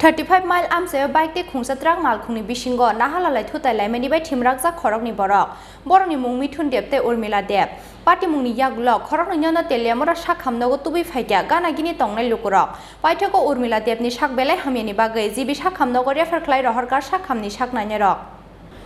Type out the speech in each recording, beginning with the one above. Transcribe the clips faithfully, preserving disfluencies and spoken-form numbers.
Thirty five mile amchaio bike tei khungsa truck malkhungni bisingo naharlalai thutai laimani bai thimrakjak khoroknwi borok. Borokni mung Mithun Deb tei Urmila Deb. Patimungni yagulo khoroknwi nono Teliamura sakham nogo tubui phaikha gana gini tongnai lukurok. Paithago Urmila Debni sak belai hamyani bagwi G B sakham nogo refer khlai rohorkha sakhamni sak nainairok.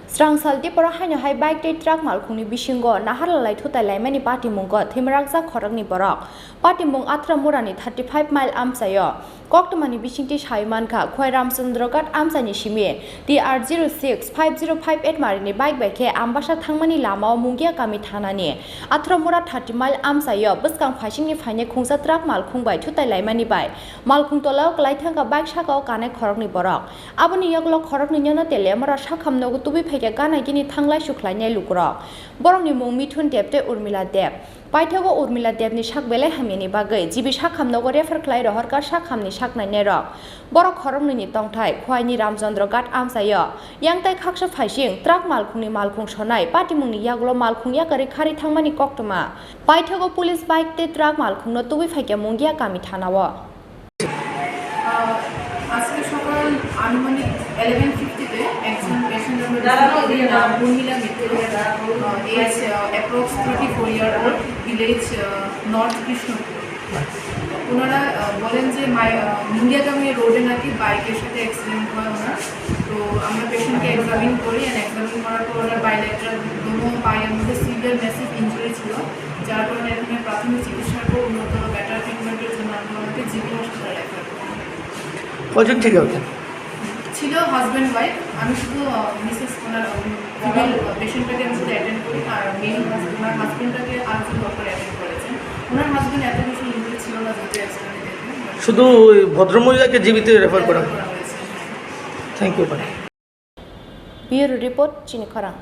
Srang sal Tipra haino hai bike tei truck malkhungni bisingo naharlalai thutai laimani patimungo thimrakjak khoroknwi borok. Patimung Athramurani thirty five mile amchaio koktwmani bisingtwi sai mankha, Khwai Ramchandra Ghat amchaini simi T R zero six five zero five eight marini bike bai khe Ambasa thangmani lamao Mungia kami thanani Athramura thirty mile amchaio bwskang phaisingni phainai khungsa truck malkhung bai thutai laimani bai malkhung tolao kwlai thangkha bike sakao kanai khoroknwi borok. Aboni yagulo khoroknwi nono Teliamura sakham nogo tubui phaikha gana gini thanglai sukhlainai lukurok. Borokni mung Mithun Deb tei Urmila Deb. Paithago Urmila Debni sak belai hamyani bagwi G B sakham nogo refer khlai rohorkha sakhamni sak nainairok. Borok khoroknwini tongthai Khwaini Ramchandra Ghat amchaio yang tai khaksa phaising truck malkhungni malkhung sonai patimungni yagulo malkhung yakarwi kharwi thangmani koktwma. Paithago police bike tei truck malkhungno tubui phaikha Mungia kami thanao. আহ, আজকে সকাল আনুমানিক ইলেভেন ফিফটিতে একজন পেশেন্ট আমরা receive করি, নাম Urmila Mitra, age approx thirty four year old, village north Krishnapur. ওনারা আহ, বলেন যে মাই আহ, মুঙ্গিয়াগামী রোডে নাকি বাইকের সাথে অ্যাক্সিডেন্ট হয় ওনার। তো আমরা পেশেন্টকে এক্সামিন করি, অ্যান্ড এক্সামিন করার পর ওনার বাইলেটারাল দোনো পায়ের মধ্যে সিভিয়ার ম্যাসিভ ইনজুরি ছিল, যার কারণে এখানে প্রাথমিক চিকিৎসার পর উন্নত বেটার ট্রিটমেন্টের জন্য আমরা ওনাকে জিবি হাসপাতালে রেফার করি। কজন ছিল ওখানে? ছিল হাজব্যান্ড ওয়াইফ। আমি শুধু মিসেস ওনার ফিমেল পেশেন্টটাকে আমি শুধু অ্যাটেন্ড করি, আর মেল ওনার হাজব্যান্ডটাকে আরেকজন ডক্টর অ্যাটেন্ড করেছেন। ওনার হাজব্যান্ড এত বেশি ইনজুরি ছিল না, যদি অ্যাক্সিডেন্টে দেখেন। শুধু ওই ভদ্রমহিলাকে জিবিতে রেফার করা? রেফার করা হয়েছে। Thank you, madam. Bureau report, Chini Khorang.